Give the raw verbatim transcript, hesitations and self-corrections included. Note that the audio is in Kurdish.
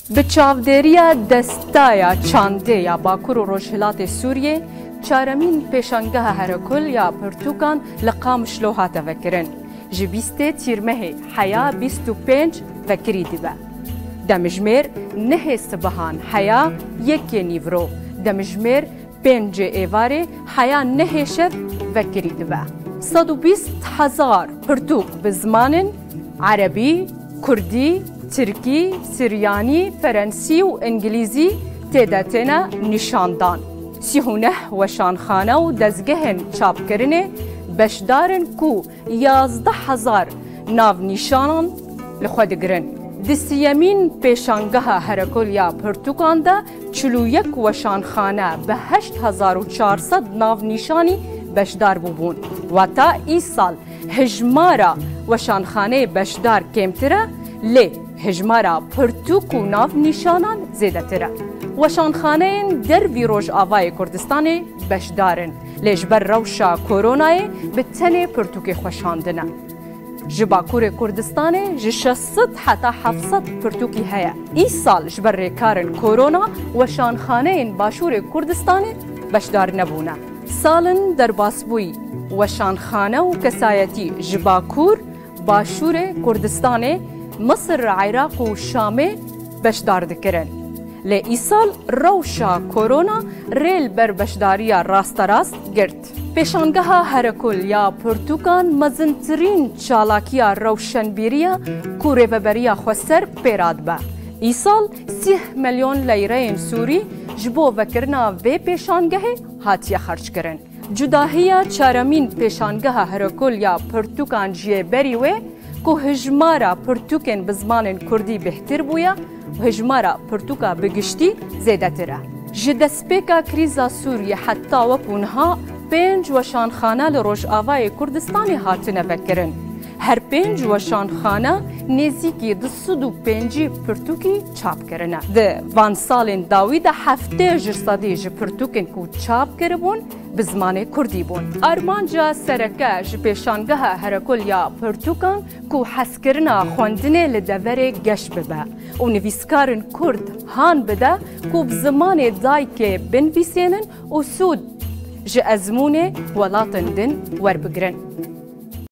Bi çavdêriya Destaya Çandê ya Bakur û Rojhilatê Sûriyê, çaremîn pêşangeha herekol ya pirtûkan li Qamişlo hate vekirin. Ji bîstê Tîrmehê heya bîst û pênc vekirî dibe. Demijmêr nehê sibihan heya yekê nîvro, demijmêr pêncê êvarê heya nehê şev vekirî dibe. Sed û bîst hezar pirtûk bi zimanên erebî, kurdî, tirkî, siryanî, ferensî û îngilîzî tê de têne nîşandan. Sî û neh weşanxane û dezgehên çapkirinê beşdar in ku yazdeh hezar navnîşanan li xwe digirin. Di siyemîn pêşangeha herekol ya pirtûkan de çil û yek weşanxane bi heşt hezar û çar sed navnîşanî beşdar bûbûn. Wata îsal hijmara weşanxaneyê beşdar kêmtir e, lê hijmara pirtûk û navnîşanan zêdetir e. Weşanxaneyên dervî Rojavayê Kurdistanê beşdar in, lê ji ber rewşa koronayê bi tenê pirtûkê xweşandine. Ji Bakurê Kurdistanê ji şeş sed heta heft sed pirtûkî heye. Îsal ji ber rêkarên korona weşanxaneyên Başûrê Kurdistanê beşdar nebûne. Sal in derbasbûyî weşanxane û kesayetî ji Bakur, Başûrê Kurdistanê, Misir, Iraq û Şamê beşdar dikirin. Lê îsal rewşa korona rê li ber beşdariya rasterast girt. Pêşangeha herekol ya pirtûkan mezintirîn çalakiya rewşenbîrî ye ku Rêveberiya Xweser pê radibe. Îsal sîh milyon leyreyên sûrî ji bo vekirina vê pêşangehê hatiye xerckirin. Cudahiya çaremîn pêşangeha herekol ya pirtûkan jî yê berî wê ku hijmara pirtûkên bi zimanên kurdî bêhtir bûye û hijmara pirtûka bi giştî zêdetir e. Ji destpêka krîza Sûriyê heta wekû niha pênc weşanxane li Rojavayê Kurdistanê hatine vekirin. Her pênc weşanxane nêzîkî du sed û pêncî pirtûkî çap kirine. Di van salên dawî de heftê ji sedî ji pirtûkên ku çap kiribûn, bi zimanê kurdî bûn. Armanca sereke ji pêşangeha herekol ya pirtûkan ku hezkirina xwendinê li deverê geş bibe û nivîskarên kurd han bide ku bi zimanê dayikê binivîsênin û sûd ji ezmûnê welatên din werbigirin.